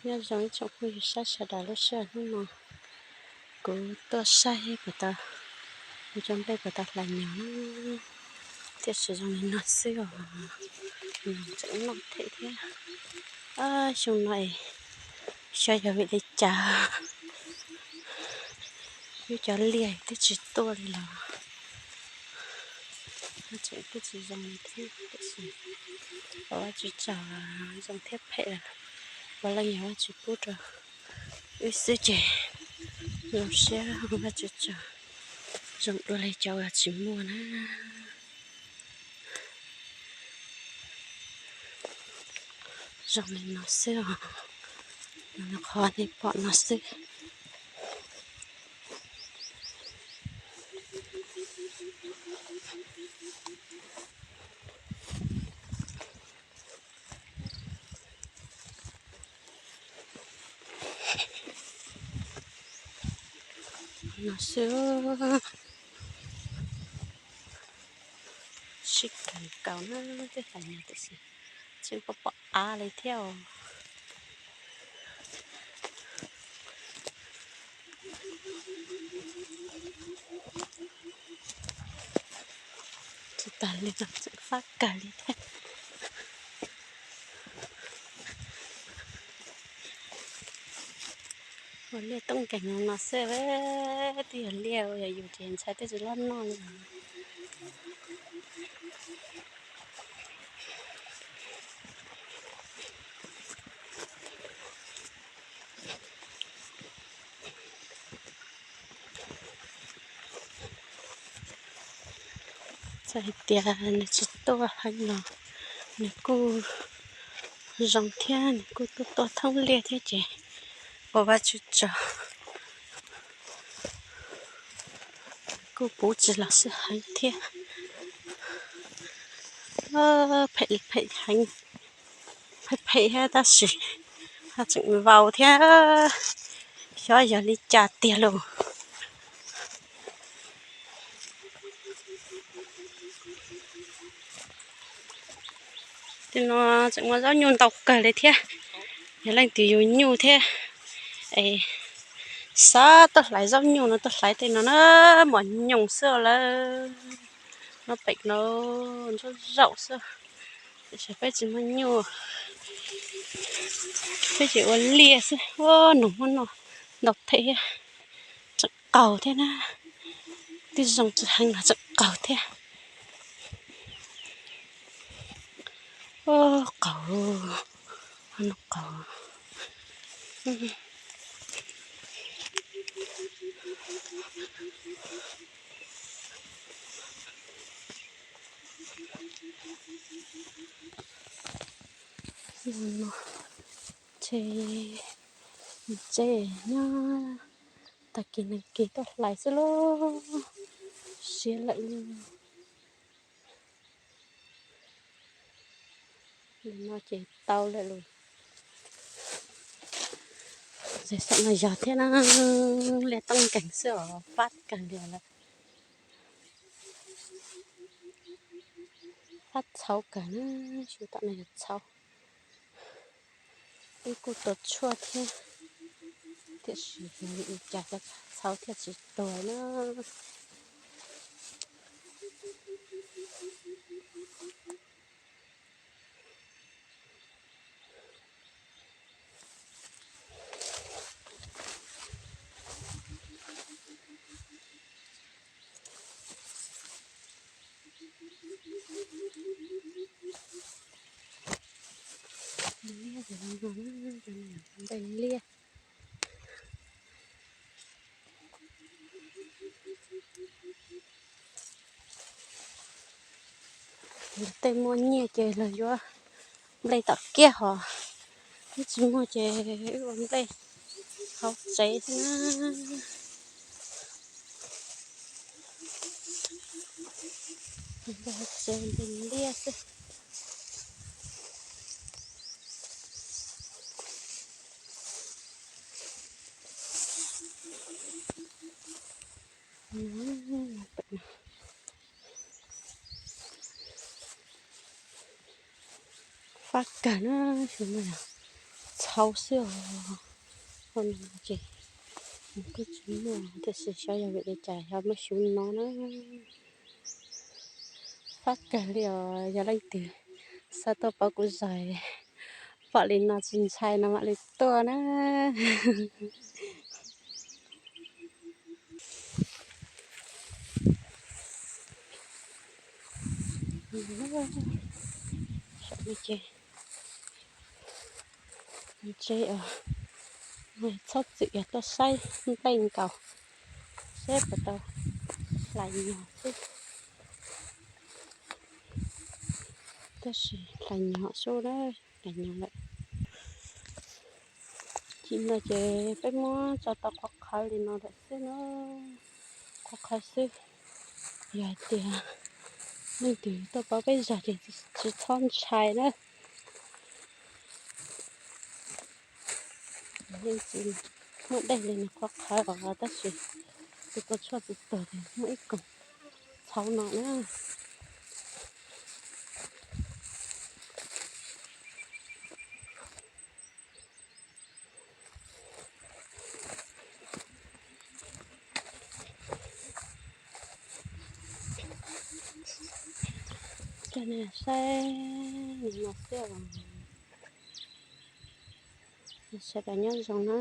Nyob zoo ib tsoom phooj ywg sawv daws, lub sij hawm hnub no kuv tuaj saib puas tau, kuv cov nplej puas tau hlais nyob, tiam sis zoo li no xwb os, tseem noj them thiab. Xyoo no es xyov yog vim li cas, wb cov liaj twb tsis tuaj li los tseem twb tsis zoo li thiab, tiam sis ua Vajtswv tsaug, zoo thiab phem los puav leej yog Vajtswv pub rau wb xwb ces zoo siab, Vajtswv tsaug, zoo dua li cov uas tsis muaj na. Zoo li no xwb os, qhov nej pom no xwb. No xwb, sib kawg nkaus na, twb hlais nyob tiam sis tseem pom pom av li thiab os. Tsis tas li no tseem fab kawg li thiab. Ua liaj toob nkeeg no xwb, twb yog liaj, yog yus ces ntshai twb tsis loj noj li. Txawm hais tias nws tsis tuaj heev los nws kuj zoo thiab, nws kuj tuaj tuaj thoob liaj thiab ces ua Vajtswv tsaug, kuj puv tsis los xwb heev thiab. Phem phem heev, phem phem thiab tab sis ho tseem vau thiab, xyov yog li cas tiag lauj. Tej no tseem muaj zaub nyuj ntau kawg li thiab, yog leej twg yuav nyuj thiab es xav tuaj hlais zaub nyuj no tuaj hlais tej no na, mos nyoos xwb lawm. No pem no ntsuab zaum xwb, tiam sis peb tsis muaj nyuj, peb tsis ua liaj xwb. Ua noog muab noj ntau them thiab, tseem qaug thiab na, twb zoo tsis heev los tseem qaug thiab. Qaug, no qaug. Ces nyob tag kis nag kis tuaj hlais xwb lauj, siab lawm lauj. No ces tau lawm lauj. Ces saum no yog thiab na, liaj toob nkeeg xwb os, fab kawg li lawm. Fab txhauv kawg na, xyov tom no yog txhauv. Wb kuj tua tshuaj thiab, tiam sis yog li cas cov txhauv thiaj tsis tuag na. Nplej liaj. Tej muaj nyiaj ces lawv yuav nplej tom kiab hos, wb tsis muaj ces wb ua nplej hauv tsev xwb na. Nplej hauv tsev, nplej liaj xwb. Fab kawg na, xyov no yog txhauv. thaub xwb os. Ces kuj tsis muaj, tiam sis xyov yog vim li cas xyov muab xyuv no na. Fab kawg li os, yog leej twg xav tuaj pab kuv zais, pom li no tsis ntshai no mam li tuaj na. Saum no ces ntse os, txhob txwm yog tuaj saib nplej nkaus seb puas tau hlais nyog xwb. Tab sis hlais nyog xwb na, hlais nyog lawm. Cim no ces peb muab tso tau qhov qhawv li no lawm xwb na. Qhov qhawv xwb, yog hais tias leej twg tuaj pab peb zais ces tsis txhob ntshai na. Yeej tsis muaj dej li nws qhuav qhawv os, tab sis tus kua tshuaj tsis tuag ces muaj ib koog txhauv no na. Coj nej saib li no xwb os. Sawv daws nyob zoo na.